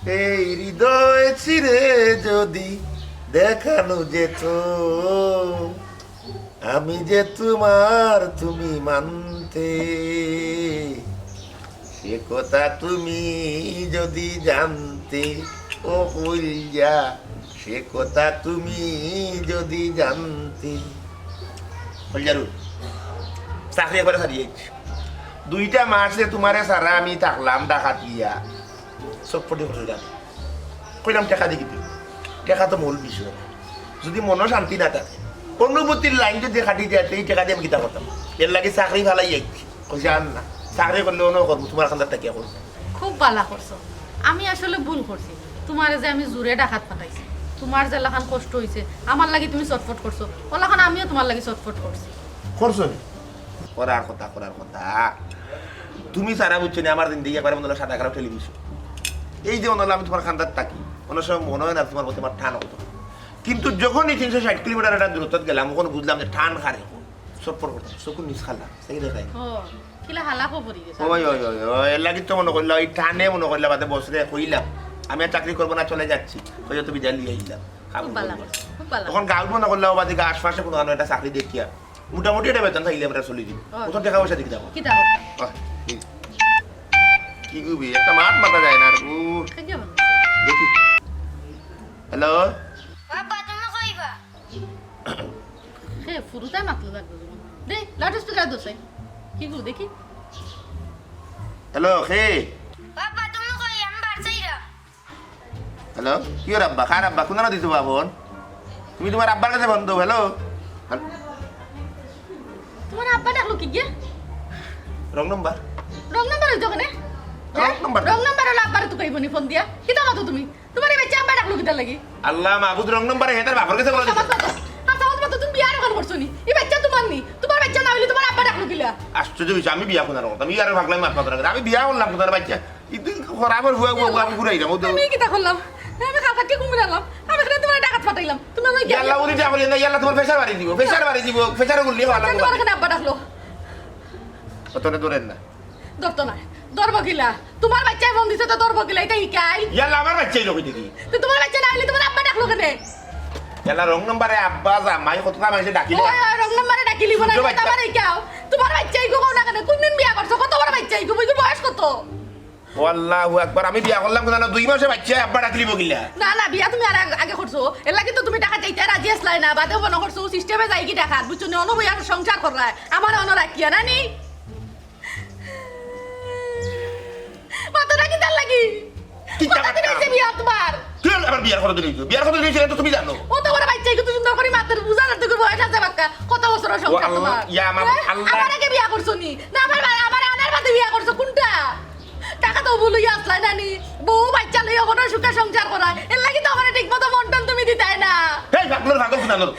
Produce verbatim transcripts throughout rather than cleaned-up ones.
এই হৃদয় ছিঁড়ে যদি দেখানো যেত, আমি যে তোমার তুমি মানতে, সে কথা তুমি যদি জানতে, ও কইলজা, সে কথা তুমি যদি জানতে। কইলজারু, চাকরি একবারে ছাড়ি আইছি। দুইটা মাস যে তোমারে ছাড়া আমি থাকলাম ঢাকাত গিয়া, সব পড়ি করে গেল। কইলাম, "টেকা দি কিতা?" টেকা তো মূল বিষয় না। যদি মনো শান্তি না থাকে, অনুভূতির লাইন যদি কাটি যায়, তো এই টেকা দি আমি কিতা করতাম? এর লাগি চাকরি ফালাই আইছি। কইছে, "আর না, চাকরি করলে অনো করমু, তোমার কান্দাত থাকিয়া করমু।" খুব ভালা করছো। আমি আসলে ভুল করছি। তোমারে যে আমি জোরে ঢাকাত পাঠাইছি, তোমার যেলাখান কষ্ট অইছে, আমার লাগি তুমি ছটফট করছো, ওলাখান আমিও তোমার লাগি ছটফট করছি। করছো নি? করার কথা, করার কথা। তুমি ছাড়া বুঝছো নি, আমার জিন্দেগি একবারে মনে অইলো সাদা কালো টেলিভিশন। এই যে মনে অইলো আমি তোমার কান্দাত থাকি, অনো সময় মনে অয় না তোমার প্রতি আমার টান অইতো। কিন্তু যখনই তিনশো ষাইট কিলোমিটার একটা দূরত্বত গেলাম, অখন বুঝলাম যে টান কারে কয়। ছটফট করতাম, চকুর নিচ কালা, চাইয়া দেখাই। ও, কিলা হালা খবর অই গেছে। ওই, ওই, ওই, ওই, এর লাগি তো মনে করলা, ওই টানে মনে করলা, বাদে বসরে কইলাম, "আমি আর চাকরি করবো না, চলে যাচ্ছি।" কইয়া তো বিদায় লইয়া আইলাম। খুব ভালা করছো, খুব ভালা। অখন গাঁও মনে করলা, ও বাদে আশপাশে কোনো একটা চাকরি দেখিয়া মোটামুটি একটা বেতন থাকলে আমরা চলি দিব। ও। অত টেকা পয়সা দেখি দেখো। কিতা করো? আহ, এই, কি গুবি? একটা মাত মাতা যায় না রে, ও। খাইয়া বলো। দেখি। হ্যালো? বাবা, তুমি কইবা? হে, ফুরুতায় মাতলো লাগবো যেমন। দে, লাউড স্পিকার দোষ হয়। কি গুবি দেখি? হ্যালো, কে? বাবা, তুমি কই? আমি বাড়ি যাইরা। হ্যালো, কিওর আব্বা? কার আব্বা? কুনানো দিছো বা ফোন? তুমি তোমার আব্বার কাছে ফোন দেও। হ্যালো? হ্যাল-, তোমার আব্বা ডাকলো কিগিয়ে? Wrong number. রং নাম্বার অইতো কেনে? Wrong number. রং নাম্বার অইলে আব্বারে তুকাইবো নি ফোন দিয়া? কিতা মাতো তুমি? তোমার এই বাইচ্চায় আব্বা ডাকলো কিতার লাগি? আল্লাহ মাবুদ, রং নাম্বারে হে তার বাপর কাছে বলে দিছে। আমার কথা, আর আমার কথা, তুমি বিয়া অখন করছো নি? এই বাইচ্চা তোমার নি? তোমার বাইচ্চা না অইলে তোমার আব্বা ডাকলো কিলা? আশ্চর্য বিষয়, আমি বিয়া কুনানো করতাম? ইয়ারে পাগলামি মাত মাতো না কেনে? আমি বিয়া করলাম কুনানো বাইচ্চা? ইদিন খরাপর ফুয়া, ফুয়া, ফুয়া, আমি ঘুরাইলাম, ও তো। আমি কিতা করলাম? আমি খাল কাটিয়া কুমির আনলাম। আমি এখানে তোমার ঢাকাত পাঠাইলাম। তুমি আমার ইয়াল্লা, উনি যা বলেন না, ইয়াল্লা তোমার প্রেশার বাড়ি দিব, প্রেশার বাড়ি দিব, প্রেশার গুলি হওয়া লাগবো। তোমার এখানে আব্বা ডাকলো। ও, তোরে ধরেন না। ধরতো না। ধরবো কিলা? তোমার বাইচ্চায় ফোন দিছে তো ধরবো কিলা? এটা হিকাই? ইয়াল্লা, আমার বাইচ্চাই লোক দেখি। তো তোমার বাইচ্চা না অইলে তোমার আব্বা ডাকলো কেনে? ইয়াল্লা, রং নাম্বারে আব্বা, জামাই, কততা মাইনষে ডাকিলে। ওই, ওই, রং নাম্বারে ডাকিলিবো না, ছোট বাইচ্চা। আমার এই কাও। তোমার বাইচ্চাই গো, কও না কেনে? কোন দিন বিয়া করছো? কত বড় বাইচ্চাই গো? বয়স কত? ও আল্লাহু আকবার, আমি বিয়া করলাম কুনানো, দুই মাসে বাইচ্চা আব্বা ডাকলিবো কিলা? না, না, বিয়া তুমি আর আগ-, আগে করছো। এর লাগি তো তুমি ঢাকাত যাইতে রাজি আছলায় না। বাদেও মনো করছো, সিস্টেমে যাইগি ঢাকাত, বুঝছো নি? অনো বইয়া সংসার কররায়। আমারে অনো রাখিয়া, না নি? মাতো না কিতার লাগি? কিতা কতদিন মাতো? অইছে বিয়া তোমার? তুই আমার বিয়ার কতদিন অইছে? বিয়ার কতদিন অইছে, এটা তুমি জানো। অত বড় বাইচ্চা, একটু সুন্দর করি মাততে বুঝার তো বয়স আছে বাক্কা। কত বছর সংসার ও আল্লাহ, তোমার? ইয়া আমার হ্যাঁ? আল্লাহ। আমার আগে বিয়া করছো নি? না, আমার বা-, আমার আনার বাদে বিয়া করছো, কোনটা? ঢাকাত বউ লইয়া আছলায় না নি? বউ বাইচ্চা লইয়া অনো সুখে সংসার কররায়। এর লাগি তো আমারে ঠিক মতো মন টন তুমি দিতায় না। এই পাগলর পাগল কুনানোর।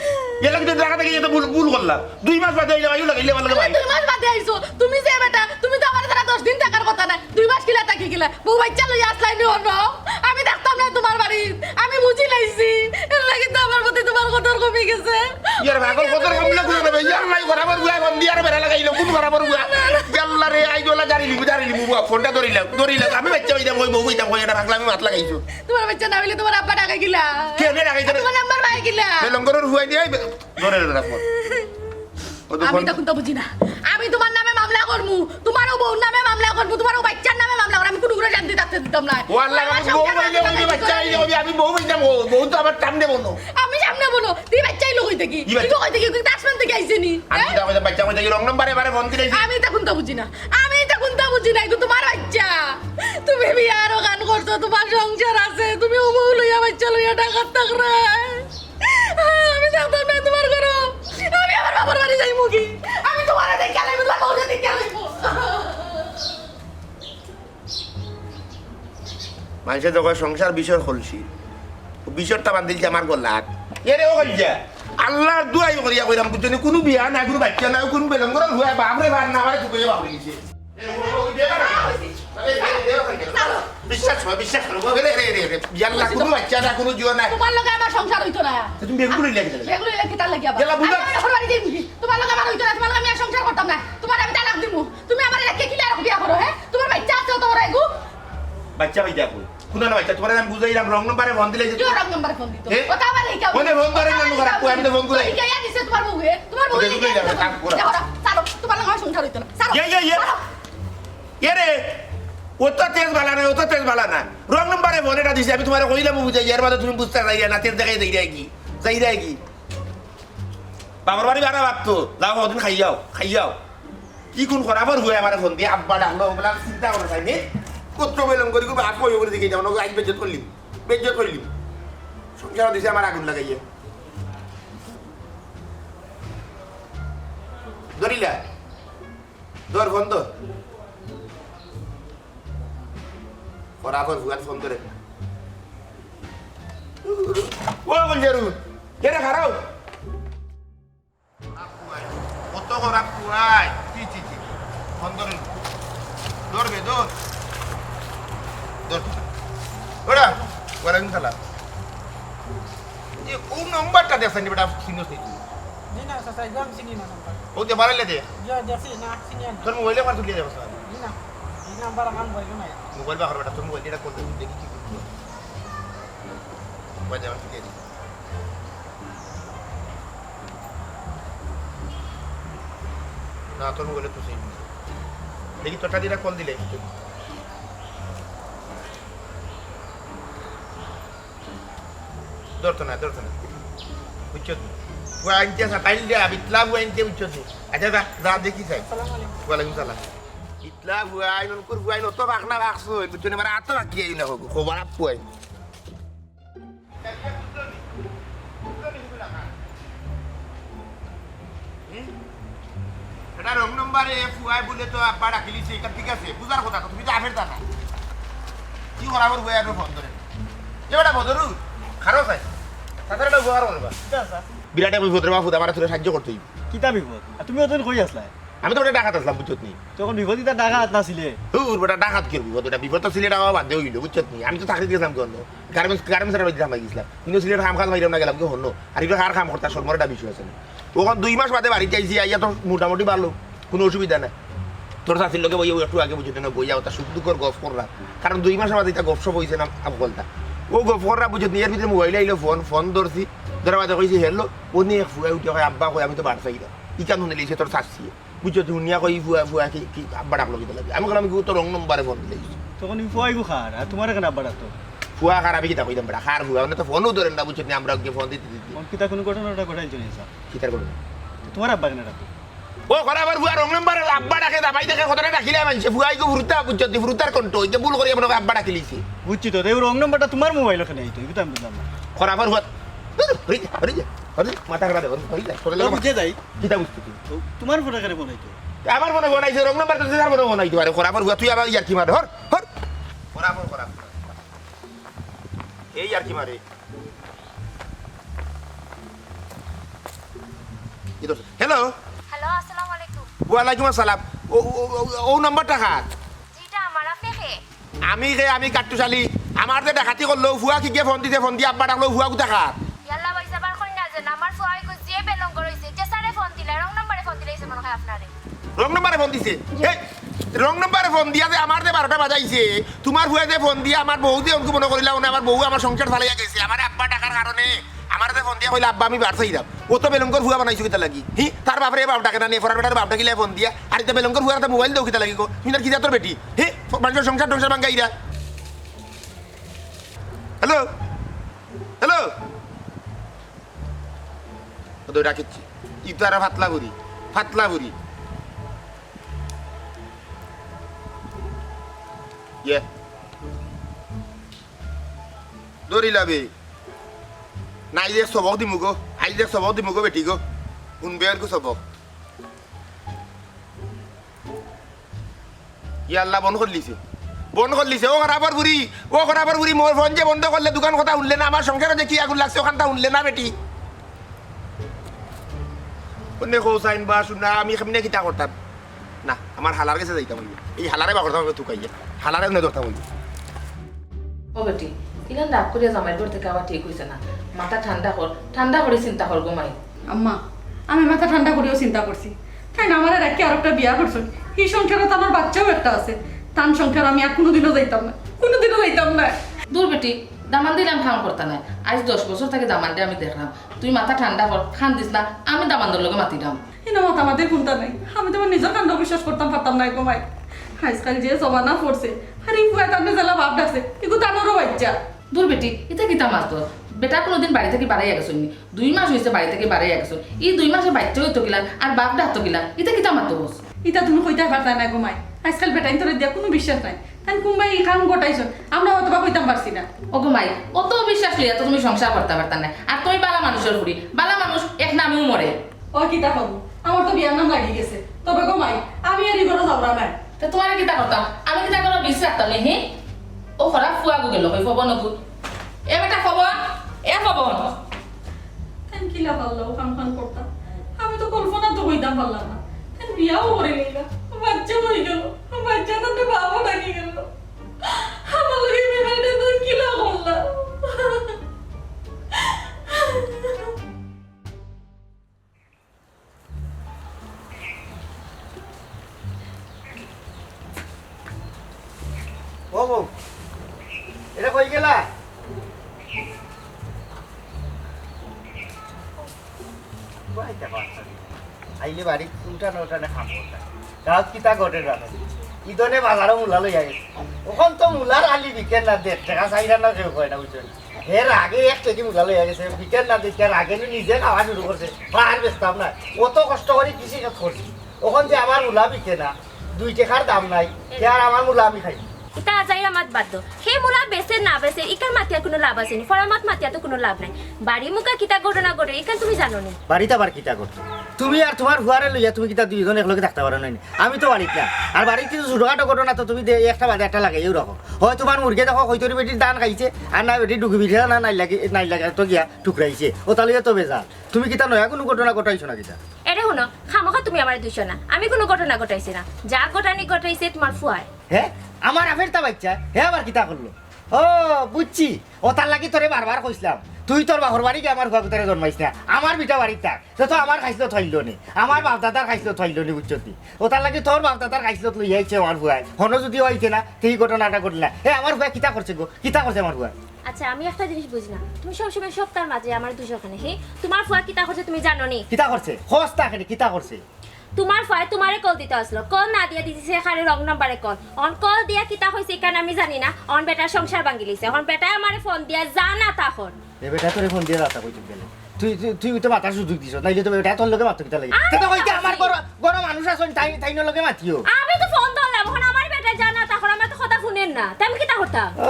এর লাগি তো ঢাকা থাকি এত ভুল, ভুল করলাম। দুই মাস বাদে আইলাম, আইও লাগাইলে আমার লগে ভাই। দুই মাস বাদে আইছো। তুমি যে বেটা, তুমি তো আমার ছাড়া দশ দিন থাকার কথা না। দুই মাস কিলা থাকি কিলা? বউ বাইচ্চা লইয়া আছলায় নি অনো? আমি থাকতাম না তোমার বাড়িত। আমি বুঝি লাইছি। এর লাগি তো আমার প্রতি তোমার কদর কমি গেছে। ইয়ার পাগল কদর কমলে কুনানো রে? ইয়াল্লা, এই খরাপর ফুয়া, ফোন দিয়া আর বেড়া লাগাইলো। কোন খরাপর ফুয়া? ইয়াল্লা রে, আই দোলা জারি লিবু, জারি লিবু, বুয়া, ফোনটা ধরিলাম, ধরিলাম। আমি বাইচ্চা অইতাম, ওই বউ অইতাম, ওই এটা পাগলামি মাত লাগাইছো। তোমার বাইচ্চা না অইলে তোমার আব্বা ডাকে কিলা? কে রে ডাকাইছে রে? তোমার নাম্বার পায় কিলা? এ লঙ্গরের ফুয়াই দিয়ে, আই বে-, ধরে রে, রাখ ফোন। আমি তখন তো বুঝি না। আমি তুমার নামে মামলা করমু, তুমার অউ বউর নামে মামলা করমু, তুমার অউ বাইচ্চার নামে মামলা করমু। আমি কুনুগুরে শান্তি থাকতে দিতাম না। ও আল্লাহ, আমি বউ পাইলে কইবি, বাইচ্চা পাইলে কইবি, আমি বউ পাইতাম, বউ, বউ তো আমার সামনে বনো। আমি সামনে বনো, তুই বাইচ্চা অইলো কই থাকি? কি বাইচ্চা? তুই কই থাকি? তুই আসমান থাকি আইছে নি? আমি হ্যাঁ? কিতা কইতাম, বাইচ্চা কই থাকি? রং নাম্বারে এবারে ফোন দিলে। আমি তখন তো বুঝি না, আমি তখন তো বুঝি না, এগু তুমার বাইচ্চা। তুমি বিয়ার অখান করছো, তুমার সংসার আছে, তুমি অউ বউ লইয়া বাইচ্চা লইয়া ঢাকাত থাকরায়। আমি থাকতাম না তুমার ঘরো। আমি আমার বাবার বাড়ি যাইমু কি? আমি তুমারে দেখিয়া লাইমু, তুমার বউরে দেখিয়া লাইমু। মানষে যখন সংসার বিষর কলসি, অউ বিষরটা বান্ধিলছে আমার গলাত। এরে ও কইছে, আল্লার দোয়াই করিয়া কইরাম, বুঝছো নি? কুনু বিয়া না, কুনু বাইচ্চা না, কুনু বেলম করার হুয়া, বাপরে বাপ না, আমারে তুকাইয়া বাপরে গেছে। বিশ্বাস করো, বিশ্বাস করো। রে, রে, রে, রে। ইয়াল্লা, কুনু বাইচ্চা না, কুনু জুয়া নাই। তুমার লগে আমার সংসার অইতো না। তো তুমি বেগুন লইলে কেন? বেগুন লইলে কিতার লাগি আবার? ইয়াল্লা, বুঝো। আমি আমার বাড়ি যাইমু কি? তুমার লগে আমার অইতো না, তুমার লগে আমি আর সংসার করতাম না। তুমারে আমি তালাক দিমু। তুমি আমারে রেখে কিলা বিয়া করো, হ্যাঁ? তুমার বাইচ্চা আছে তো, ওরা এগু। বাইচ্চা পাইতা কই? কুনানো বাইচ্চা? তুমারে আমি বুঝাইলাম, রং নাম্বারে ফোন দিলে যে কিও রং নাম্বারে ফোন দিত? এ? ও তো আবার এই কেউ ফোনে ফোন ধরে না, খারাপ। কই, আমি তো ফোন করি। এই কে দিছে তুমার বউয়ে? তুমার বউয়ে ওকে, কে তুমি যাও, দিছে? কাম করো। দেখো, ছাড়ো, তুমার লগে আমার সংসার অইতো না। ছাড়ো। ইয়ে, ইয়ে, ইয়ে। ছাড়ো। এরে, ও তো তেজ বালা না, ও তো তেজ বালা না। রং নাম্বারে ফোন এটা দিছে, আমি তুমারে কইলাম বুঝাই, এর বাদে তুমি বুঝতা চাইরায় না, তেজ দেখাই যাইরায় কি? যাইরায় কি? বাপর বাড়ি বারা বাপ তো, যাও, কদিন খাইয়াও, খাইয়াও। কি কুন খরাফর হুয়া আমারে ফোন দিয়া আব্বা ডাকলো, বলে আমি চিন্তা করে চাই নি। কত বেলম করি, কই বাপ কই করে দেখে যাও, না, আজ বেজ্জত করলিম, বেজ্জত করলিম। সংসার দিছে আমার আগুন লাগাইয়া। ধরিলা? ধর, ফোন ধর। খরাফর হুয়ার ফোন ধরে। ও, বলছে রু, কে রে, খারাপ? কত খরাপ পুয়াই। ছি, ছি, ছি। ফোন ধরে। ধরবে, ধর। ধর। ওরা, ওয়ালাইকুম সালাম। এ, ও নম্বরটা দেখছেন বেটা, চিনোস নি তুই? জি না, চাচা, এগুলো আমি চিনি না নাম্বার। ও দে, বাড়াইলে দে। জি, দেখছি না, চিনি না। তোর মোবাইলে আমার তুলিয়ে দেবো, স্যার। জি না, এই নাম্বার আমার মোবাইলে নাই। মোবাইল বার কর বেটা, তোর মোবাইল এটা কোন দেখি কি করবো? মোবাইল আমার তুলিয়ে দিই। না, তোর মোবাইলে তো সেই নেই। দেখি তোরটা দিয়ে কল দিলে। ধরতো না, ধরতো না। বুঝছো তো? ফুয়া আনতে আসা, তাইল দিয়া, বিতলা ফুয়া আনতে, বুঝছো তো? আচ্ছা, যা, যা, দেখি চাই। আসসালামু আলাইকুম। ওয়ালাইকুম সালাম। বিতলা ফুয়া আইন, অনকুর ফুয়া আইন, অত বাক না বাকছো, বুঝছো না? মানে, এত বাকি আইন না, খবর আপ ফুয়া আইন। হুম? এটা রং নাম্বারে ফুয়ায় বলে তো আব্বা ডাকিলিছে, এটা ঠিক আছে, বুঝার কথা তো, তুমি তো আফের জানা। কি করা আমার ফুয়ায় আর ফোন ধরে? এ বেটা বদরু, খারো চাই। তাদের একটা উপকার করবা। কিতা আছে? বিরাট এক বিপদ রে বাপু, আমার তোরে সাহায্য করতে হইব। কিতা বিপদ? আর তুমি অতদিন কই আসলায়? আমি তো ওটা ডাকাত আসলাম, বুঝছত নি? তখন বিপদ কিতা ডাকাত নাছিলে? দূর বেটা, ডাকাত কি বিপদ? ওটা বিপদ তো সিলেট আমার বাদে হইল, বুঝছত নি? আমি তো চাকরি গেছিলাম কি অন্য? গার্মেন্টস, গার্মেন্টসর বাড়িত কামাই গেছিলাম। কিন্তু সিলেট কাম কাজ পাইলাম না, গেলাম কি হন্য? আর ইবার কার কাম করতাম, সরমরে একটা বিষয় আছে না। তখন দুই মাস বাদে বাড়িত যাইছি, আইয়া তো মোটামুটি ভালো, কোনো অসুবিধা নাই। তোর চাচির লগে বইয়া একটু আগে বুঝতে না, বইয়া ওটা সুখ দুঃখর গফ করলাম। কারণ দুই মাসের মাঝে এটা গফ সফ হইছে না, আফগলটা। ও গফ কররা বুঝছত নি, এর ভিতরে মোবাইল আইলো, ফোন, ফোন ধরছি, ধরার বাদে কইছি, "হ্যালো।" ও নিয়ে এক ফুয়া উঠে কয়, "আব্বা কই, আমি তো বাড়ি যাই না।" ইকান হুনে লিছে তোর চাচি। বুঝছো, দুনিয়া কই ফুয়া, ফুয়া কি, কি আব্বা ডাকলো কিতা লাগি? আমি কইলাম, "কি তোর রং নম্বরে ফোন দিলাইছি।" তখন ই ফুয়া ইগু খার, আর তোমার এখানে আব্বা ডাকতো? ফুয়া খার, আমি কিতা কইতাম বেটা, খার ফুয়া, মানে তো ফোনও ধরেন না, বুঝছো নি, আমরা ওকে ফোন দিতে দিতে। কোন কিতা কোনো ঘটনা টটনা ঘটাইল চলে এসা? কিতার ঘটনা? তো তোমার আব্বা কেন ডাকতো? ও খরাফর ফুয়া রং নম্বরে আব্বা ডাকে, দাবাই দেখে কতটা ডাকিলে মানছে, ফুয়া ইগু ফুরুতা, বুঝছো নি, ফুরুতার কণ্ঠ, ওই যে ভুল করি আমরা আব্বা ডাকিলিছি। বুঝছি তো, এই রং নম্বরটা তোমার মোবাইল ওখানে আইতো, এটা আমি বুঝলাম না। খরাফর ফুয়া, ধুর, হরি যা, হরি যা, হরি যা, মাথা খারাপ, হরি যা, হরি যা, তোর ও লগে বুঝে যাই। কিতা বুঝতে তুই? তো তোমার ফোনে কেন ফোন আইতো? আমার ফোনে ফোন আইছে, রং নাম্বার তো যার ফোনে ফোন আইতে পারে। খরাফর ফুয়া, তুই আবার ইয়ার্কি মার, হর, হর। খরাফর, খরাফর। এই ইয়ার্কি মারে। কি দোষ? হ্যালো। হ্যালো, আসসালামু আলাইকুম। ওয়ালাইকুম আসসালাম। ও, ও, ও, ও নাম্বারটা কার? জি, এটা আমার, আপনি কে? আমি রে, আমি কাট্টুশ আলী। আমার যে ডাকাতি করলো, ফুয়া কি গিয়ে ফোন দিতে, ফোন দিয়ে আব্বা ডাকলো, ফুয়া কোথাকার? ইয়াল্লা ভাই, যাবার কই না যে না, আমার ফুয়া ওই যে বেলঙ্গ রইছে, যে স্যারে ফোন দিলে, রং নাম্বারে ফোন দিলে, এসে মনে হয় আপনারে। রং নাম্বারে ফোন দিছে? এই, রং নাম্বারে ফোন দিয়া যে আমার যে বারোটা বাজাইছে, তোমার ফুয়া যে ফোন দিয়া আমার বউ যে অঙ্কু মনে করিলা, মানে আমার বউ আমার সংসার ফালাইয়া গেছে, আমার আব্বা ডাকার কারণে। আমারে ফোন দিয়া কইলা, "আব্বা, আমি বার চাইরাম।" অত বেলঙ্কর ফুয়া বানাইছো কিতা লাগি? হি, তার বাপরে বাপ ডাকে না, নে ফরার বেটার বাপ ডাকিলে ফোন দিয়া। আর ইতা বেলঙ্কর ফুয়ার একটা মোবাইল দেও কিতা লাগি গো? তুমি তার কিতা তোর বেটি? হি, মানুষর সংসার টংসার ভাঙ্গাইরা। Hello, hello. ও তো ডাকিচ্ছি। ই তো আর ফাতলা বুড়ি, ফাতলা বুড়ি। ইয়ে। দৌড়িলাবে। নাই যে সবক দিমু গো, আইজ যে সবক দিমু গো বেটি গো। হুনবে আর গো সবক। ইয়া আল্লাহ, বন্ধ করলিছে। বন্ধ করলিছে। ও খরাপর বুড়ি, ও খরাপর বুড়ি, মোর ফোন যে বন্ধ করলে, দুকান কথা হুনলে না, আমার সংসারো যে কি আগুন লাগছে, অখানতা হুনলে না বেটি। অনে হোসাইন বা শুনা, আমি কেমনে কিতা করতাম? না, আমার হালার গেছে যাইতাম অইবো। এই হালারে বার করতাম অইবো তুকাইয়া। হালারে অনে ধরতাম অইবো। ও বেটি, ইলান রাগ করিয়া জামাইর ঘর থাকি আওয়া ঠিক অইছে না। মাথা ঠান্ডা কর, ঠান্ডা করি চিন্তা কর গো মাই। আম্মা, আমি মাথা ঠান্ডা করিও চিন্তা করছি। তাইন আমারে রাখিয়া আরোকটা বিয়া করছইন। ই সংসারো তো আমার বাচ্চাও একটা আছে। তান সংসারো আমি আর কুনুদিনও যাইতাম না, কুনুদিনও যাইতাম না। দূর বেটি, দামান্দ ইলান কাম করতা নায়। আইজ দশ বছর থাকি দামান্দরে আমি দেখরাম। তুই মাথা ঠান্ডা কর, কান্দিস না, আমি দামান্দর লগে মাতিরাম। ইনো মাতামাতির কুন্তা নাই। আমি তো আমার নিজর কান্দ বিশ্বাস করতাম পারতাম নায় গো মাই। আইজকাইল যে জমানা পড়ছে, আর ই ফুয়ায় তানরে যেলা বাপ ডাকছে, ইগু তানরও বাইচ্চা। দূর বেটি, ইতা কিতা মাতস? বেটা কুনুদিন বাড়ি থাকি বারাইয়া গেছইন নি? দুই মাস অইছে বাড়ি থাকি বারাইয়া গেছইন। ই দুই মাসে বাইচ্চা অইতো কিলান, আর বাপ ডাকতো কিলান? ইতা কিতা মাতস? ইতা তুমি কইতায় পারতায় নায় গো মাই। আইজকাইল বেটাইন্তরে দিয়া কুনু বিশ্বাস নাই। তাইন কুনবায় ই কাম ঘটাইছইন, আমরা অতবা কইতাম পারছি না। ও গো মাই, অত অবিশ্বাস লইয়া তো তুমি সংসার করতা পারতায় নায়। আর তুমি বালা মানুষর ফুড়ি, বালা মানুষ এক নামেউ মরে। ও কিতা করমু? আমার তো বিয়ার নাম লাগি গেছে। তবে গো মাই, আমি আর ই ঘরো যাওরাম নায়। তে তুমারে কিতা করতাম? আমি কিতা ঘরো বিষ রাখতাম নি, হি? ও খরাপ ফুয়াগু গেল, কই ফবন গু। এ বেটা ফবন, এ ফবন। তাইন কিলা পারলা অউ কাম কান করতা? আমি তো কল্পনাত তো কইতাম পারলাম না। তাইন বিয়াও করি নিলা, বাইচ্চাও অই গেল, বাইচ্চা তাতে বাপও ডাকি গেল। আমার লগে বেমারিটা তো কিলা করলা? ও বউ, এটা কই গেলা? কইতা পারতাম না। আইলে বাড়ি উঠানে উঠানে খাবো ওটা। গাঁওত কিতা ঘটে জানো? ইদনে বাজারো মূলা লইয়া গেছে। অখন তো মূলার আলি বিকের না, দেড় টেকা চাইর আনা কেউ কয় না, বুঝছো নি? হে রাগে এক কেজি মূলা লইয়া গেছে, বিকের না দেখিয়া রাগে নি নিজে খাওয়া শুরু করছে। আর বেচতাম না, অত কষ্ট করি কৃষি কাজ করছি, অখন যে আমার মূলা বিকে না, দুই টেকার দাম নাই, তে আর আমার মূলা আমি খাই। ইতা আজাইরা মাত বাদ দেও। হে মূলা বেচে না বেচে, ইকার মাতিয়া কুনু লাভ আছে নি? ফড়া মাত মাতিয়া তো কুনু লাভ নাই। বাড়ি মুখা কিতা ঘটনা ঘটে, ইকান তুমি জানো নি? বাড়িত আবার কিতা ঘটে? তুমি আর তুমার ফুয়ারে লইয়া তুমি কিতা দুইজন একলগে থাকতা পারো নায় নি? আমি তো বাড়িত না। আর বাড়িত কিছু ছোটখাটো ঘটনা তো তুমি দে-, একটা বাদে একটা লাগাইয়াউ রাখো। হয় তুমার মুরগে দেখো, কইতরি বেটির ধান খাইছে, আর না বেটি ডুগি পিঠা না নাই লাগে, নাই লাগে তো গিয়া ঠুকরাইছে। অতা লইয়া তো বেজার। তুমি কিতা নয়া কুনু ঘটনা ঘটাইছো না কিতা? এরে হুনো, খামোখা তুমি আমারে দুষো না। আমি কুনু ঘটনা ঘটাইছি না। যা ঘটানি ঘটাইছে তুমার ফুয়ায়। হে? আমার আফেরতা বাইচ্চা? হে আবার কিতা করলো? ও, বুঝছি। অতার লাগি তোরে বারবার কইছলাম। তুই তোর বাপর বাড়ি গিয়া আমার ফুয়াগুতারে জন্মাইছ না। আমার বিটা বাড়িত থাক। তে তো আমার খাইছলত অইলো নি। আমার বাপ দাদার খাইছলত অইলো নি, বুঝছত নি? অতার লাগি তোর বাপ দাদার খাইছলত লইয়া আইছে আমার ফুয়ায়। হনো যুদি অইতে না, তে ই ঘটনাটা ঘটলো না। হে, আমার ফুয়ায় কিতা করছে গো? কিতা করছে আমার ফুয়ায়? আচ্ছা, আমি একটা জিনিস বুঝি না, তুমি সবসময় সবতার মাঝে আমারে দুষো কেনে, হি? তুমার ফুয়া কিতা করছে তুমি জানো নি? কিতা করছে? কছ তা কেনে, কিতা করছে? তুমার ফুয়ায় তুমারে কল দিতো আছলো, কল না দিয়া দিছে কারে, রং নাম্বারে কল। অন কল দিয়া কিতা কইছে ইখান আমি জানি না, অন বেটার সংসার ভাঙ্গিলিছে। অন বেটায় আমারে ফোন দিয়া যা না তা কর। এ বেটায় তোরে ফোন দিয়া যা তা কইতে গেলে। তুই, তুই, তুই তো মাতার সুযোগ দিছস, নাইলে তো বেটায় তোর লগে মাততো কিতার লাগি? আমি তে তো কইতে মাতছি। আমার ঘরো, ঘরো মানুষ আছইন, তাইন, তাইনর লগে মাতিও। আমি তো ফোন ধরলাম, অখন আমার বেটায় যা না তা কর, আমার তো কথা হুনের না, তে আমি কিতা করতাম? ও,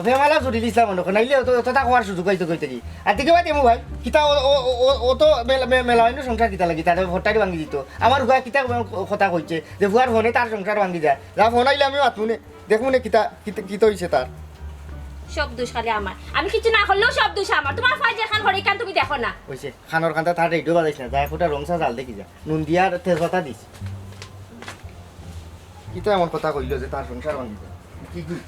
বেমালা জুড়ি দিছলাম মনো কর, নাইলে অত, অততা কওয়ার সুযোগ পাইতো কই থাকি? আর দেখি ভাই, দেমু ভাই, কিতা ও, ও, ও, ও, অত মেলা, মে-, মেলা অইন্য সংসার কিতার লাগি, তারে ঘরটারে ভাঙ্গি দিতো। আমার ফুয়ায় কিতা কথা কইছে, যে ফুয়ার ফোনে তার সংসার ভাঙ্গি যায়। যা ফোন আইলে আমি মাতমু নে। দেখমু নে কিতা, কিতা, কিতা অইছে তার। সব দুষ খালি আমার। আমি কিচ্ছু না করলেও সব দুষ আমার। তুমার ফুয়ায় যেখান করে ইখান তুমি দেখো না। অইছে, কানর কান্দাত রেডিও বাজাইস না। যা এক ফুটা রং চা জ্বাল দেখি যা। নুন দিয়া আর তেজপাতা দিস। কিতা এমন কথা কইলো যে তার সংসার ভাঙ্গি যায়? কি কই?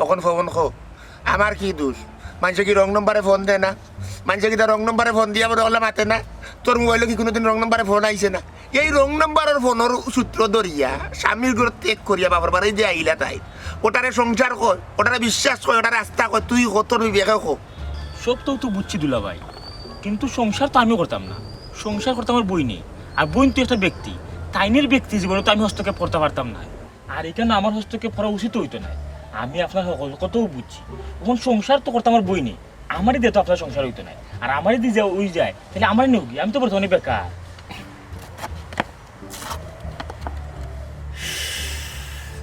অখন ফোন কো, আমার কি দুষ? মানষে কি রং নম্বরে ফোন দেয় না? মানষে কিতা রং নম্বরে ফোন দিয়া বড় অলা মাতে না? তোর মোবাইলো কি কুনুদিন রং নম্বরে ফোন আইছে না? এই রং নম্বরর ফোনর সূত্র ধরিয়া, স্বামীর ঘর ত্যাগ করিয়া বাপর বাড়ি যে আইলা তাই, ওটারে সংসার কয়, ওটারে বিশ্বাস কয়, ওটারে আস্থা কয়, তুই ক, তোর বিবেকে ক। সব তো, তো বুঝছি দুলাভাই, কিন্তু সংসার তো আমি করতাম না, সংসার করতাম আমার বইনে। আর বইন তো একটা ব্যক্তি, তাইনের ব্যক্তি জীবনে তো আমি হস্তক্ষেপ করতাম পারতাম না। আর ইখান আমার হস্তক্ষেপ করা উচিত অইতো নায়। আমি আপনার হকল কথাও বুঝছি। অখন সংসার তো করতাম আমার বইনে, আমারে দিয়া তো আপনার সংসার অইতো নায়। আর আমারে দিয়া যে অই যায়, তাইলে আমারে নেওগি, আমি তো বর্তমানে বেকার।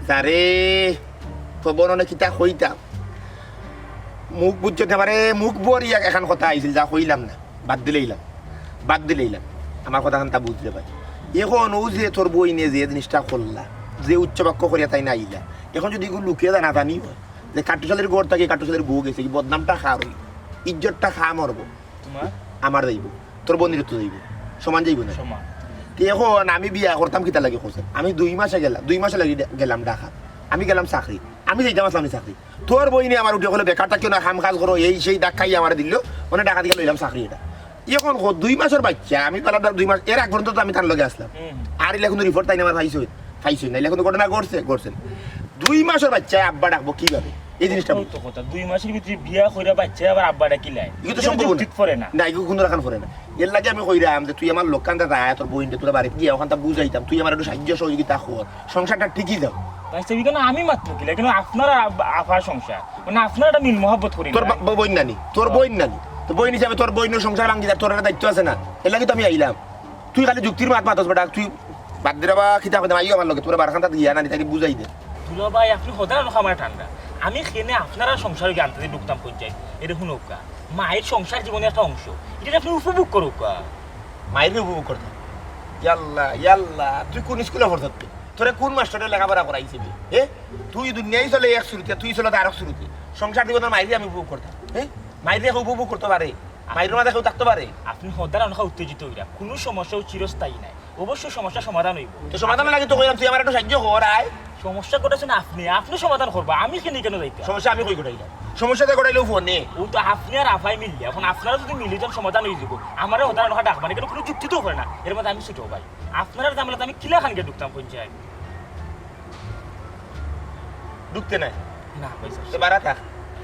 তারে, তো বননে কিতা কইতাম? মুখ বুঝছো তে আমারে, মুখ ভরিয়া এখান কথা আইছিল, যা কইলাম না, বাদ দিলাইলাম, বাদ দিলাইলাম। আমার কথা খানতা বুঝলে ভাই। অখন অউ যে তোর বইনে যে জিনিসটা করলা, যে উচ্চ বাক্য করিয়া তাইন আইলা, অখন যদি ইগু লুকিয়া জানাজানি অয় যে কাট্টুশালির ঘর থাকি কাট্টুশালির বউ গেছে, ই বদনামটা কার অইবো? ইজ্জতটা কার মরবো? তুমার? আমার যাইবো, তোর বইনর তো যাইবো, সমান যাইবো না? সমান। তে অখন আমি বিয়া করতাম কিতার লাগি কইছস? আমি দুই মাসে গেলাম, দুই মাসে লাগি গেলাম ঢাকা, আমি গেলাম চাকরি, আমি যাইতাম আছলাম নি চাকরি। তোর বইনে আমার উঠিয়া কইলো, "বেকার থাকিও না, কাম কাজ করো, এই সেই ধাক্কাই আমারে দিল, মানে ঢাকা থাকি লইলাম চাকরি এটা।" অখন কও, দুই মাসর বাইচ্চা, আমি পালা দুই মাস, এর আগ পর্যন্ত তো আমি তার লগে আছলাম। হুম। আর ইলা কুনু report তাইন আমার পাইছইন, পাইছইন না, ইলা কুনু ঘটনা ঘটছে, ঘটছে না। দুই মাসর বাইচ্চায় আব্বা ডাকবো কিভাবে? এই জিনিসটা অউ তো কথা, দুই মাসর ভিতরে বিয়া কইরা বাইচ্চায় আবার আব্বা ডাকিলায়। ইগু তো সম্ভব না। যুক্তিত পড়ে না। না, ইগু কুনু লাখান পড়ে না। এর লাগি আমি কইরাম যে তুই আমার লগে আনতে যায়, তোর বইনরে তোর বাড়িত গিয়া অখানতা বুঝাইতাম, তুই আমার একটু সাহায্য সহযোগিতা কর, সংসারটা টিকি যাউক। ভাইসাব, ইখানো আমি মাতমু কিলা? ইখানো আপনার আর আব-, আফার সংসার, মানে আপনার একটা মিল মহব্বত করি বা-, না। বা-, বইন নানি, তোর বইন নানি, তো বইন হিসাবে তোর বইনর সংসার ভাঙ্গি যার তোর একটা দায়িত্ব আছে না? এর লাগি তো আমি আইলাম। তুই খালি যুক্তির মাত মাতস বেটা, তুই বাদ দে রে বা, কিতা কইতাম, আইও আমার লগে, তোর বারখান্তাত গিয়া নানি তাইরে বুঝাই দে। দুলাভাই, আপনে হদার অনো খামার ঠান্ডা। আমি কেনে আপনারার সংসারো গিয়া আনতে ঢুকতাম কই যাই? এটা হুনউক্কা, মাইর সংসার জীবনর একটা অংশ, ইটারে আপনে উপভোগ করউক্কা। মাইরে উপভোগ করতাম? ইয়াল্লা, ইয়াল্লা, তুই কুন স্কুলো পড়ছস তুই? তোরে কুন মাস্টারে লেখাপড়া করাইছে বে? এ? তুই দুনিয়াই চলে এক সুরতে, তুই চলে আরক সুরতে। সংসার জীবনর মাইরে আমি উপভোগ করতাম? এ? মাইরে কেউ উপভোগ করতো পারে? মাইরর মাঝে কেউ থাকতো পারে? আপনে হদার অনকা উত্তেজিত অইরা। কুনু সমস্যা চিরস্থায়ী নায়। অবশ্য সমস্যা সমাধান অইবো। তো সমাধান লাগি তো কইলাম, তুই আমার একটু সাহায্য কর, আয়। সমস্যা ঘটাইছইন আপনে, আপনে সমাধান করবা, আমি কেনে, কেনে যাইতাম? সমস্যা আমি কই ঘটাইলাম? সমস্যা তো ঘটাইলো ফোনে। অউ তো আপনে আর আফায় মিললে, অখন আপনারা যদি মিলি যান সমাধান অইযিবো। আমারে হদার অনকা ডাকবা না, ইটা কুনু যুক্তি তো করে না। এর মাঝে আমি ছোট ভাই, আপনারার ঝামেলাত আমি কিলাখান গিয়া ঢুকতাম পঞ্চায়েত? ঢুকতে নায়। না, ভাইসাব। তে বারা থাক।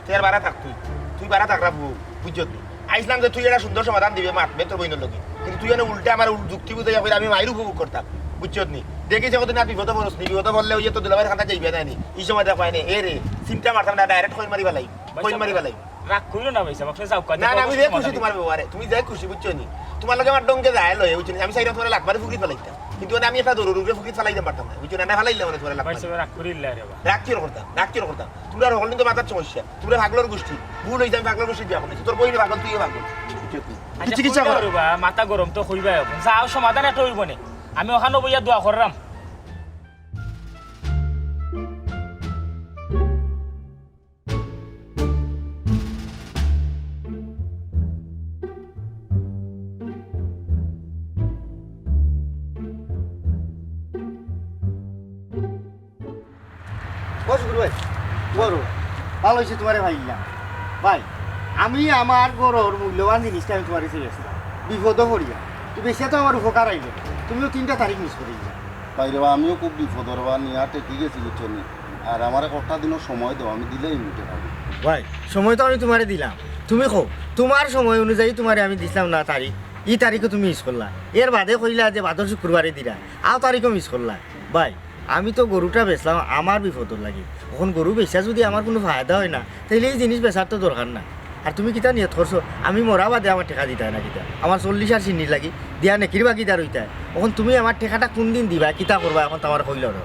তে আর বারা থাক তুই। তুই বারা থাক রা বউ, বুঝছত নি? আইছলাম যে তুই একটা সুন্দর সমাধান দিবে, মাতবে তোর বইনর লগে। কিন্তু তুই এনে উল্টা আমার উল-, যুক্তি বুঝাইয়া কইরা আমি মাইর উপভোগ করতাম, বুঝছত নি? দেখিস কতদিন আর বিপদো পড়স নি, বিপদো পড়লে অউ যে তোর দুলাভাইর কান্দাত যাইবে না নি? ই সময় দেখ পায় নি, এ রে, চিন্তা মারতাম না, direct কইন মারি ফালাই, কইন মারি ফালাই। রাগ করিও না ভাইসাব, আপনে যাউক্কা। না, না, আমি যে খুশি তুমার ব্যবহারে, তুমি যে খুশি, বুঝছো নি? তুমার লগে আমার ডঙ্গে যায় লয়, বুঝছো নি? আমি চাইরাম তুমারে লাত মারি ফুকরিত ফালাইতাম, কিন্তু মানে আমি একটা দরুর উপরে ফুকরিত ফালাইতাম পারতাম না, বুঝছো নি? না ফালাইলে মানে তুমারে লাত মারি। ভাইসাব, রাগ করিও না রে বা। রাগ কিওর করতাম, রাগ কিওর করতাম? তুমরার হকলদিন তো মাথার সমস্যা, তুমরা পাগলর গোষ্ঠী, ভুল অইছে আমি পাগলর গোষ্ঠীত বিয়া করছি, তোর বইনও পাগল, তুইও পাগল, বুঝছো নি? আচ্ছা, চিকিৎসা কইবা করো। রে বা, মাথা গরম তো কইবা অখন। যাও, সমাধান একটা অইবো নে, আমি অখানো বইয়া দোয়া কররাম। ও শুকুর ভাই, বড় ভালা অইছে তুমারে পাইলাম। ভাই, আমি আমার ঘরর মূল্যবান জিনিসটা আমি তুমার গেছে বেচলাম, বিপদো পড়িয়া। তো বেচিয়া তো আমার উপকার অইলো, তুমিও তিনটা তারিখ miss করিলায়। ভাই রে বা, আমিও খুব বিপদো রে বা, নিয়া ঠেকি গেছি, বুঝছো নি? আর আমারে কয়টা দিনর সময় দেও, আমি দিলাইমু টেকা। ভাই, সময় তো আমি তুমারে দিলাম, তুমি কও, তুমার সময় অনুযায়ী তুমারে আমি দিছলাম না তারিখ, ই তারিখও তুমি miss করলায়। এর বাদে কইলায় যে বাদর শুক্রবারে দিরায়, অউ তারিখও miss করলায়। ভাই, আমি তো গরুটা বেচলাম আমার বিপদর লাগি, অখন গরু বেচিয়া যুদি আমার কুনু ফায়দা অয় না, তাইলে ই জিনিস বেচার তো দরকার না। আর তুমি কিতা নিয়ত করছো, আমি মরা বাদে আমার টেকা দিতায় না কিতা? আমার চল্লিশ আর চিনির লাগি দিয়া নেকির ভাগিদার অইতায়। অখন তুমি আমার টেকাটা কুনদিন দিবায়, কিতা করবায়, অখন তো আমারে কইলাও না।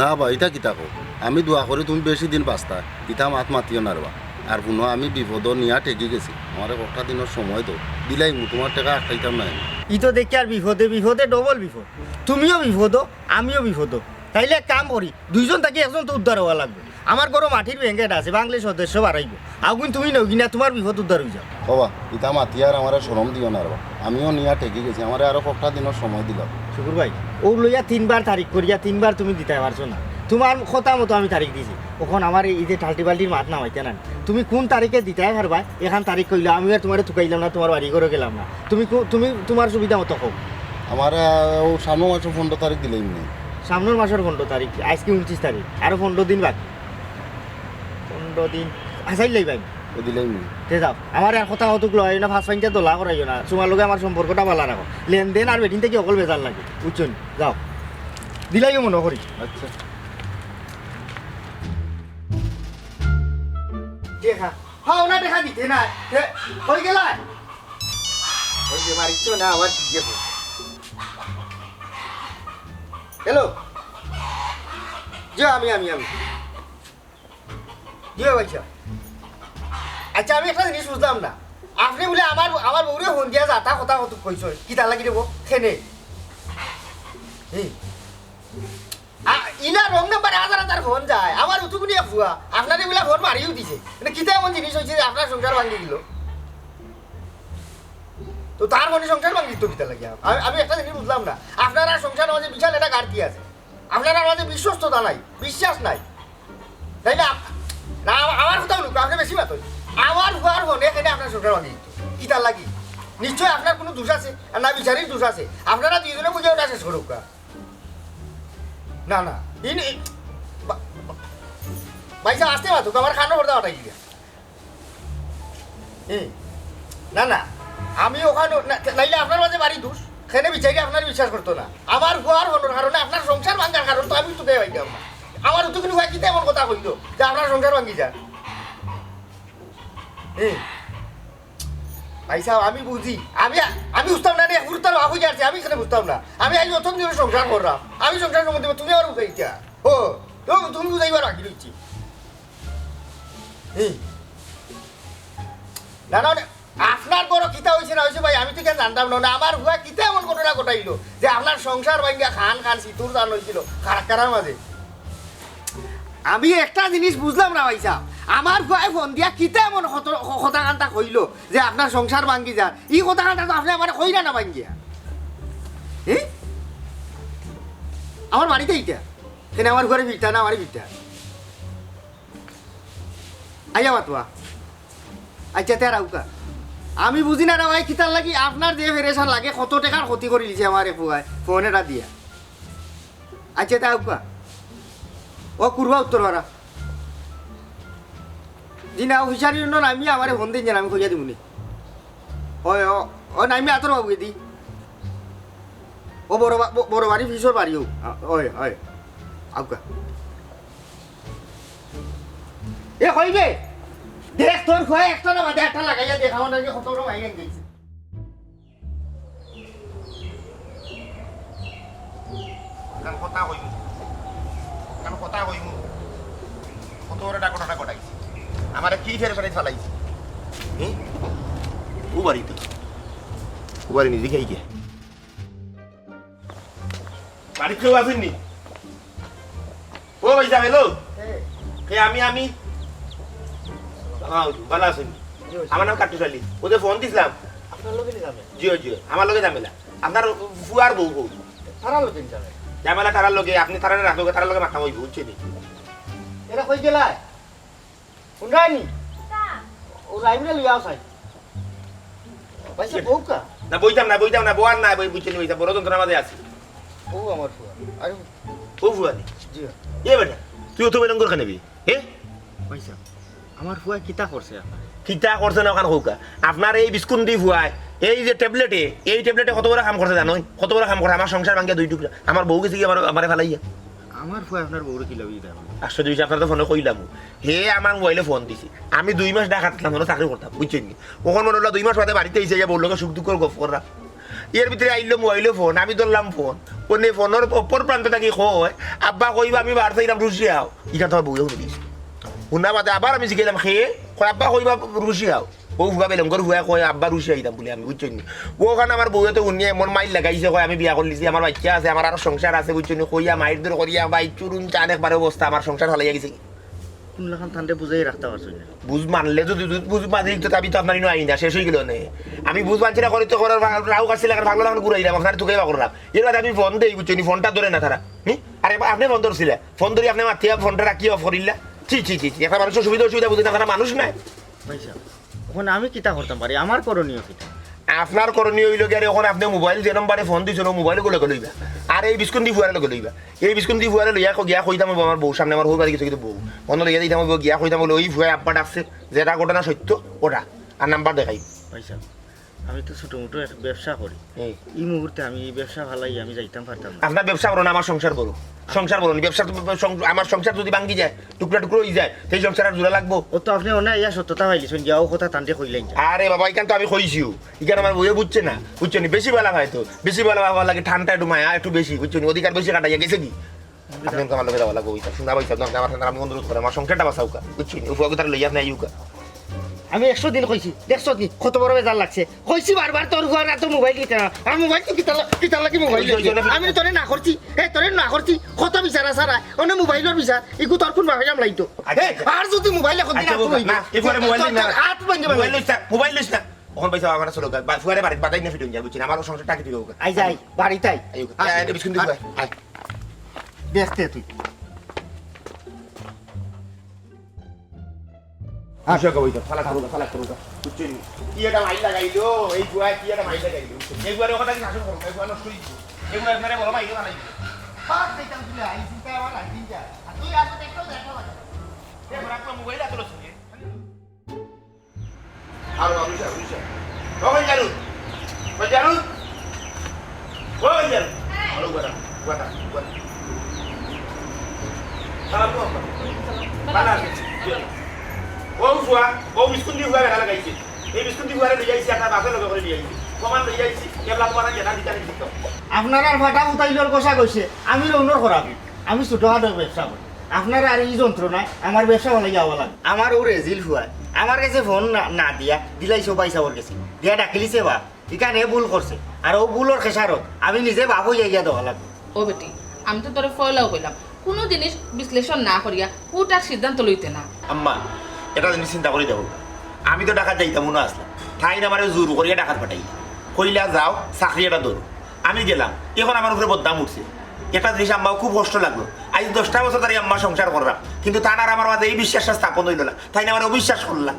না বা, ইটা কিতা কও? আমি দোয়া করি তুমি বেশি দিন বাচতায়, ইতা মাত মাতিও না রে বা। আর হুনো, আমি বিপদো নিয়া ঠেকি গেছি, আমারে কয়টা দিনর সময় দেও, দিলাইমু, তুমার টেকা আটকাইতাম নায়। ই তো দেখি আর বিপদে বিপদে double বিপদ, তুমিও বিপদো, আমিও বিপদো। তাইলে এক কাম করি, দুইজন থাকি একজন তো উদ্ধার অওয়া লাগবো। আমার ঘরো মাটির ব্যাংকেট আছে, ভাংলে সদস্য বাড়াইবো। আগুন তুমি নেওগি না, তুমার বিপদ উদ্ধার অইযাউক। ও বা, ইতা মাতিয়ার আমারে শরম দিও না রে বা। আমিও নিয়া ঠেকি গেছি, আমারে আরো কয়টা দিনর সময় দিলাও। শুকুর ভাই, অউ লইয়া তিনবার তারিখ করিয়া তিনবার তুমি দিতায় পারছো না। তুমার কথা মতো আমি তারিখ দিছি। অখন আমারে ই যে টাল্টি-বাল্টির মাত না মাইতা না। তুমি কুন তারিখে দিতায় পারবায়, এখান তারিখ কইলাও, আমি আর তুমারে তুকাইলাম না, তুমার বাড়ি ঘরো গেলাম না। তুমি কু-, তুমি তুমার সুবিধা মতো কও। আমারে, আহ, অউ সামনর মাসর পনরো তারিখ দিলাইমু নে। সামনর মাসর পনরো তারিখ, আইজকে ঊনত্রিশ তারিখ, আরো পনরো দিন বাকি। পনরো দিন, আচ্ছা, ইলাই ভাই, দিলাইমু। তে যাও, আমার আর কথা কতক লইও না, পাঁচ পয়সা দলা করাইও না, তোমার লগে আমার সম্পর্কটা ভালা রাখো। লেনদেন আর বেটিন থাকি অকল বেজার লাগে, বুঝছো নি? যাও, দিলাইও মনো করি। আচ্ছা। দেখা, হ্যাঁ, ওনা দেখা দিতে না। হে, হয়ে গেল? ওই যে মারিচ্ছ না, আবার জিজ্ঞেস করো। হ্যালো। জি, আমি, আমি, আমি। জি, ভাই সাহেব। আচ্ছা, আমি একটা জিনিস বুঝলাম না। আপনে বুলে আমার, আমার বউরে ফোন দিয়া যাতা কথা কতক কইছইন। কিতার লাগি রে বউ? কেনে? হুম। আ-, ইলা রং নাম্বারে হাজার হাজার ফোন যায়। আমার উতুকুনি ফুয়া। আপনারে বুলে ফোন মারিও দিছে। মানে কিতা এমন জিনিস অইছে যে আপনার সংসার ভাঙ্গি গেল? তো তার মানে সংসার ভাঙ্গি তো কিতা লাগি? আমি, আমি একটা জিনিস বুঝলাম না। আপনার আর সংসার মাঝে বিশাল একটা ঘাটতি আছে। আপনার আর মাঝে বিশ্বস্ততা নাই, বিশ্বাস নাই। তাই না? আপ-, না, আমা-, আমার কথা হুনুক্কা, আপনে বেশি মাতইন। আমার ফুয়ার ফোনে কেনে আপনার সংসার ভাঙ্গি দিত। কিতার লাগি? নিশ্চয় আপনার কুনু দোষ আছে, আর না বিচারির দোষ আছে। আপনারা দুইজনে বুঝে ওটা শেষ করুক্কা। না, না। ইনি, বা-, বা-, ভাই সাহেব, আস্তে মাতুক, আমার কানো পর্দা ফাটাই গিয়া। হুম। না, না। আমি ওখানে, না, নাইলে আপনার মাঝে বাড়ি দোষ। কেনে বিচারি আপনার বিশ্বাস করতো না। আমার ফুয়ার ফোনর কারণে আপনার সংসার ভাঙ্গার কারণ তো আমি তো দেওয়াই না। আমার তো কিন্তু ভাই কিতা এমন কথা কইল যে আপনার সংসার ভাঙ্গি যায়। হুম। ভাই সাহেব, আমি বুঝি। আমি, আমি বুঝতাম না রে, গুরুতর বাপ হয়ে যাচ্ছে, আমি এখানে বুঝতাম না। আমি আজ প্রথম দিন সংসার করলাম। আমি সংসার সম্বন্ধে তুমি আমার বুঝাইতা। ও, তো তুমি বুঝাইবার বাকি রইছি। হুম। না, না, না, আপনার বড় কিতা হইছে না হইছে ভাই, আমি তো কেন জানতাম না। না, আমার ফুয়া কিতা এমন ঘটনা ঘটাইল যে আপনার সংসার ভাঙ্গা খান খান সিতুর দান হইছিল কারাকারার মাঝে। আমি একটা জিনিস বুঝলাম না ভাই সাহেব, আমার ফুয়ায় ফোন দিয়া কিতা এমন কত-, ক-, কথা কান্তা কইল যে আপনার সংসার ভাঙ্গি যার, ই কথা কান্তা তো আপনে আমারে কইরা না ভাঙ্গিয়া। হ্যাঁ, আমার বাড়িতে ইটা, এখানে আমার ঘরে ফিরতা না, আমারে ফিরতা। আইয়া মাতুয়া। আচ্ছা, তে রাউকা। আমি বুঝি না রে ভাই, কিতার লাগি আপনার যে ফেরেশান লাগে, কত টাকার ক্ষতি করি লিছে আমার এ ফুয়ায়, ফোন এটা দিয়া। আচ্ছা, তে আউকা। ও কুরবা উত্তর পারা। জি না, অফিসার ইউনিয়ন আমি আমারে ফোন দিন যেন, আমি কইয়া দিমুনি। ওই, ও, ও নাইমে আতর বাবু এদি। ও বড় বা-, ব-, বড় বাড়ি, ফিসর বাড়ি ও। আ, ওই, ওই। আউকা। এ কইবে? দেখ তোর ফুয়া একটা না বাদে একটা লাগাইয়া দেখ, আমার নাকি কত বড় মাইয়া গেছে। কারণ কথা কইমু, কারণ কথা কইমু, কত বড় ডাকো টাকা কটাইছি, আমারে কি ফেরে ফেরে ফালাইছি। হুম? ও বাড়িতে, ও বাড়ি নিজে খাই গিয়া। বাড়িত কেউ আছেননি? ও ভাই সাহেব, হ্যালো। কে? কে আমি, আমি? হ্যাঁ, ভালো আছেন? জি, জি। আমার নাম কাট্টুশ আলী। ও যে ফোন দিছিলাম। আপনার লগে নি যাবে? জি, জি, আমার লগে ঝামেলা। আপনার ফুয়ার বউ, বউ। তারার লগে নি যাবে? ঝামেলা তারার লগে, আপনি তারারে রাখলো, তারার লগে মাথা হইব, বুঝছেন? এরা কই গেলায়? কোনটা নি? ও রাইমরে লইয়া আও চাই। ভাই সাহেব, বউকা? না, বইতাম না, বইতাম না, বওয়ার না, বই বুঝছেন, বইতাম, বড় যন্ত্রণার মাঝে আছি। ও আমার ফুয়া। আরে ও ফুয়া নি? জি। এ বেটা, তুই অত বেলঙ্গর কেনে বে? এ? ভাই সাহেব, আমার ফুয়া কিতা করছে আপনার? কিতা করছে না ওখান কউকা? আপনার এই বিস্কুট দি ফুয়ায়, এই যে ট্যাবলেটে, এই ট্যাবলেটে কত বড় কাম করছে জানো? কত বড় কাম করে, আমার সংসার ভাঙ্গিয়া দুই টুকরা, আমার বউ গেছে কি আমার, আমারে ফালাইয়া। আমার ফুয়া আপনার বউরে কি লাভ দিতে এখন? আশ্চর্য হইছে, আপনার তো ফোনে কইলাম। হে আমার মোবাইলে ফোন দিছে। আমি দুই মাস ঢাকা থাকলাম, ওখানে চাকরি করতাম, বুঝছেন নি? ওখান মনে হলো দুই মাস বাদে বাড়িতে এসে যে বললো, সুখ দুঃখর গপ করা। এর ভিতরে আইলো মোবাইলে ফোন, আমি ধরলাম ফোন। ওনে ফোনর অপর প্রান্ত থাকি কয়, "আব্বা কইবা আমি বার চাইলাম রুশিয়াও।" ইখান তো আমার বউয়ে শুনে দিছে। শুনা বাদে আবার আমি জিগাইলাম, "কে?" কয়, "আব্বা কইবা রুশিয়াও।" ও ফুয়া বেলঙ্গর ফুয়া কয়, "আব্বা রুশিয়া আইতাম" বলে আমি, বুঝছেন নি? ওখানে আমার বউয়ে তো উনি এমন মাইর লাগাইছে, কয়, "আমি বিয়া করলিছি, আমার বাচ্চা আছে, আমার আরো সংসার আছে", বুঝছেন নি? কইয়া মাইর দর করিয়া ভাই চুরুন চান একবারে অবস্থা, আমার সংসার ফালাইয়া গেছে। কোন লাখান তানরে বুঝাই রাখতে পারছো না? বুঝ মানলে যদি বুঝ মাঝে তো আমি তো আপনার ইনো আই না, শেষ হয়ে গেল নে। আমি বুঝ মানছি না করি তো করার ভাগ-, রাহু কাটছিল, এখন ভাগলো এখন ঘুরাইলাম, আপনার তুকে বা করলাম। এর বাদে আমি ফোন দেই, বুঝছেন নি? ফোনটা ধরে না তারা। হুম? আরে বা-, আপনি ফোন ধরছিলেন। ফোন ধরি আপনি মাতিয়া ফোনটা রাখি অফ করিলা। ছি, ছি, ছি, ছি। একটা মানুষের সুবিধা অসুবিধা বুঝে না, তারা মানুষ নাই। ভাই সাহেব, এখন আমি কিতা করতাম পারি? আমার করণীয় কিতা? আপনার করণীয় অইলো গিয়া, অখন আপনে মোবাইল যে নম্বরে ফোন দিছইন, অউ মোবাইল অগু লগে লইবা। আর এই বিস্কুন্দি ফুয়ারে লগে লইবা। এই বিস্কুন্দি ফুয়ারে লইয়া ক-, গিয়া কইতাম অইবো আমার বউ সামনে, আমার হউর বাড়ি গেছে কিন্তু বউ। ফোন লইয়া দিতাম অইবো, গিয়া কইতাম অইলো, "ওই ফুয়ায় আব্বা ডাকছে, যেটা ঘটনা সত্য, ওটা।" আর নাম্বার দেখাই। ভাইসাব, আমি তো ছোটমোটো এক ব্যবসা করি। এই। এই মুহূর্তে আমি এই ব্যবসা ফালাই আমি যাইতাম পারতাম না। আপনার ব্যবসা বড় না আমার সংসার বড়? সংসার বড় নি, ব্যবসা তো, সং-, আমার সংসার যদি ভাঙ্গি যায়, টুকরা টুকরা অই যায়, সেই সংসার আর জোড়া লাগবো? ও তো আপনে অনে আইয়া সত্যতা পাইলিছইন, গিয়া অউ কথা তানরে কইলাইন যা। আরে বাবা, ইখান তো আমি কইছিউ, ইখান আমার বউয়ে বুঝছে না, বুঝছো নি? বেশি বালা পায় তো, বেশি বালা পাওয়ার লাগি ঠান্ডা একটু মায়া একটু বেশি, বুঝছো নি? অধিকার বেশি খাটাইয়া গেছে কি? আপনে তো আমার লগে যাওয়া লাগবো, ওইটা শুনা পাইছি, আপনে আমার সামনে আমি অনুরোধ করি, আমার সংসারটা বাঁচাউক্কা, বুঝছো নি? ওই ফুয়াগুতারে লইয়া আপনে আইউক্কা। আমি একশো দিন কইছি, দেখছস নি কত বড় বেজার লাগছে। কইছি বারবার তোর ফুয়ার আতো মোবাইল দিতে না। আর মোবাইল তো কিতার লা-, কিতার লাগি মোবাইল ওই যে, ওই যে, দিতে? আমি তো তোরে না করছি, এ তোরে না করছি। কত বিচার আছে রে, অনে মোবাইলর বিচার, ইগু তোর কোন বাপে সামলাইতো? আচ্ছা, এ, আচ্ছা। আর যদি মোবাইল অখন দিন আচ্ছা, আতো বাবা, লইবে, না, এ ফুয়ারে মোবাইল লইস না। আত ভাঙ্গি মোবাইল লইস না, মোবাইল লইস না। অখন পয়সা আমার চলো, বা-, ফুয়ারে বাড়িত বাতাই না ফিটুন যা, বুঝছি না, আমার সংসার টাকি দিবে ওকে। আই যাই, বাড়িত I. I, I, I, biscuit দিবি, আই। দেখতে তুই। আচ্ছা, কই তো, ফালাক করুক, ফালাক করুক। বুঝছো নি? কি একটা মাইর লাগাইলো, এই ফুয়া কি একটা মাইর লাগাইলো। এই ফুয়ারে কথা কি শাসন করুক, এই ফুয়া নষ্ট হইছে। এই ফুয়া আপনারে বড় মাইর বানাইছে। বাদ দিতাম তুই, আই চিন্তা আমার আই চিন্তা। আর তুই আসলে একটাও দেখা লাগে না। এ, ওরা তো মোবাইল এত লস নিয়ে। আর বাবু সাহেব, বাবু সাহেব। ও ভাই জারুদ, ভাই জারুদ। ও ভাই জারুদ। আরে, গুয়াটা, গুয়াটা, গুয়াটা। সালাম আলাইকুম। ভালো আছেন? ও ফুয়া, ও বিস্কুট দিয়া ফুয়া বেড়া লাগাইছে। এই বিস্কুট দিয়া ফুয়ারে লইয়া আইছি, আপনার বাপের লগে করে লইয়া আইছি। কমান লইয়া আইছি, কেবলা তোমার যেটা দিতে আমি দিতাম। আপনার আর ফাটা উতাইলর কষা কইছে, আমি রৌনর খরাবি। আমি ছোটখাটো ব্যবসা করি। আপনার আর এই যন্ত্রণায় আমার ব্যবসা ভালাই যাওয়া লাগে। আমার ও রেজিল ফুয়ায় আমার গেছে ফোন না, না দিয়া দিলাইছে ভাইসাবর গেছে। দিয়া ডাকিলিছে বাপ, ইখান এ ভুল করছে। আর ও ভুলর খেসারত আমি নিজে বাপ অইয়া গিয়া দেওয়া লাগবো। ও বেটি, আমি তো তোরে ফয়লাও কইলাম, কুনু জিনিস বিশ্লেষণ না করিয়া হুটহাট সিদ্ধান্ত লইতে না। আম্মা, একটা জিনিস চিন্তা করি দেখো, আমি তো ঢাকাত যাইতাম মনে আসলাম, তাইন আমারে জোর করিয়া ঢাকাত পাঠাইলা, কইলা, "যাও, চাকরি একটা ধরো।" আমি গেলাম, এখন আমার উপরে বদনাম উঠছে। একটা জিনিস আম্মা খুব কষ্ট লাগলো, আইজ দশটা বছর ধরি আম্মা সংসার করলাম, কিন্তু তান আর আমার মাঝে এই বিশ্বাসটা স্থাপন অইলো না, তাইন আমারে অবিশ্বাস করলা।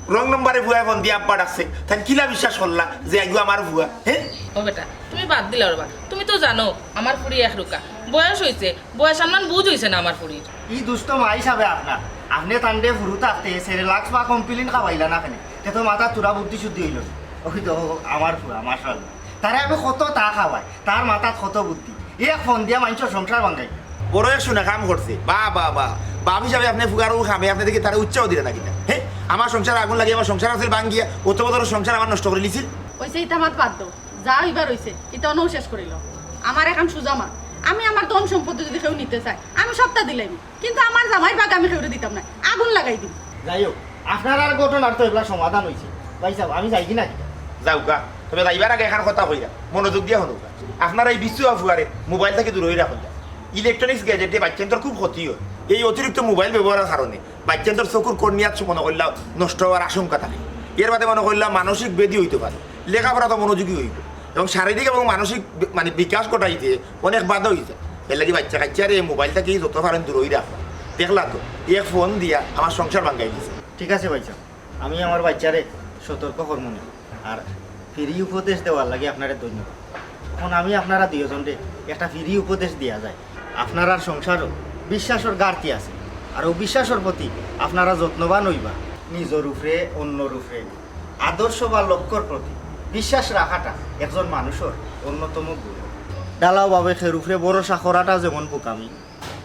রং নম্বরে ফুয়ায় ফোন দিয়া আব্বা ডাকছে, তাইন কিলা বিশ্বাস করলা যে আইগু আমার ফুয়া, হ্যাঁ? ও বেটা, তুমি বাদ দিলাও রে বা, তুমি তো জানো আমার ফুরি এক রুকা, বয়স অইছে, বয়স আনমান বুঝ অইছে না আমার ফুরির। ই দুষ্ট মা হিসাবে আপনার, আপনে তানরে ফুরু থাকতে সেরেলাক্স বা কমপ্লেন খাওয়াইলা না কেনে? তে তো মাথাত থুড়া বুদ্ধি শুদ্ধি অইলো না। ওই তো আমার ফুয়া, মাশাআল্লাহ। তারে আমি কত তা খাওয়াই, তার মাথাত কত বুদ্ধি। এক ফোন দিয়া মানষর সংসার ভাঙ্গাই। বড় এক শুনা কাম করছে। বাহ, বাহ, বাহ। বাপ হিসাবে আপনে ফুয়ার ও কামে আপনে দেখি তারে উৎসাহ দিলা না কিতা? হে? আমার সংসার আগুন লাগিয়া আমার সংসার আছিল ভাঙ্গিয়া, অত বছর সংসার আমার নষ্ট করি লিছিল। অইছে, ইতা মাত বাদ দেও। যা অইবার অইছে, ইতা অনউ শেষ করিলাও। আমার এখান সুজা মাত। আমি আমার ধন সম্পত্তি যদি কেউ নিতে চায়, আমি সবটা দিলাইমু। কিন্তু আমার জামাইর ভাগ আমি কেউরে দিতাম না, আগুন লাগাই দিমু। যাই হোক, আপনার আর ঘটনার তো এবলা সমাধান অইছে। ভাইসাব, আমি যাইগি না কিতা? যাউক্কা, তবে যাইবার আগে এখান কথা কইরা, মনোযোগ দিয়া হুনউক্কা। আপনারা এই বিচ্ছুয়া ফুয়ারে মোবাইল থাকি দূরই রাখইন যা। ইলেকট্রনিক্স গ্যাজেটে বাচ্চাইন্তর খুব ক্ষতি অয়। এই অতিরিক্ত মোবাইল ব্যবহারের কারণে বাচ্চাইন্তর চকুর কর্নিয়াত মনো করলা নষ্ট অওয়ার আশঙ্কা থাকে। এর বাদে মনো করলা মানসিক ব্যাধি অইতো পারে। লেখাপড়াত অমনোযোগী অইবো এবং শারীরিক এবং মানসিক বি-, মানে বিকাশ ঘটাইতে অনেক বাধা অইযায়। এরলাগি বাচ্চা কাচ্চারে মোবাইল থাকি যত পারইন দূরই রাখবা। দেখলা তো, এক ফোন দিয়া আমার সংসার ভাঙ্গাই দিছে। ঠিক আছে ভাইসাব, আমি আমার বাচ্চারে সতর্ক করমুনে। আর ফ্রি উপদেশ দেওয়ার লাগি আপনারে ধন্যবাদ। এখন আমি আপনারা দুইজনরে একটা ফ্রি উপদেশ দিয়া যাই। আপনারার সংসারো বিশ্বাসর ঘাটতি আছে, আর অউ বিশ্বাসর প্রতি আপনারা যত্নবান অইবা। নিজর উপরে, অন্যর উপরে, আদর্শ বা লক্ষ্যর প্রতি বিশ্বাস রাখাটা একজন মানুষর অন্যতম গুণ। ঢালাওভাবে কেউর উপরে ভরসা করাটা যেমন বোকামি,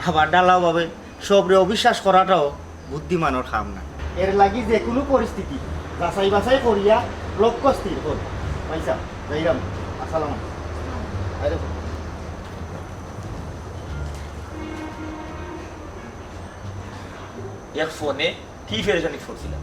আবার ঢালাওভাবে সবরে অবিশ্বাস করাটাও বুদ্ধিমানর কাম না। এর লাগি যেকুনু পরিস্থিতি যাচাই বাছাই করিয়া লক্ষ্য স্থির করো। ভাইসাব, যাইরাম। আসসালামু আলাইকুম। আরে, এক ফোনে কি পেরেশানিত পড়ছিলা?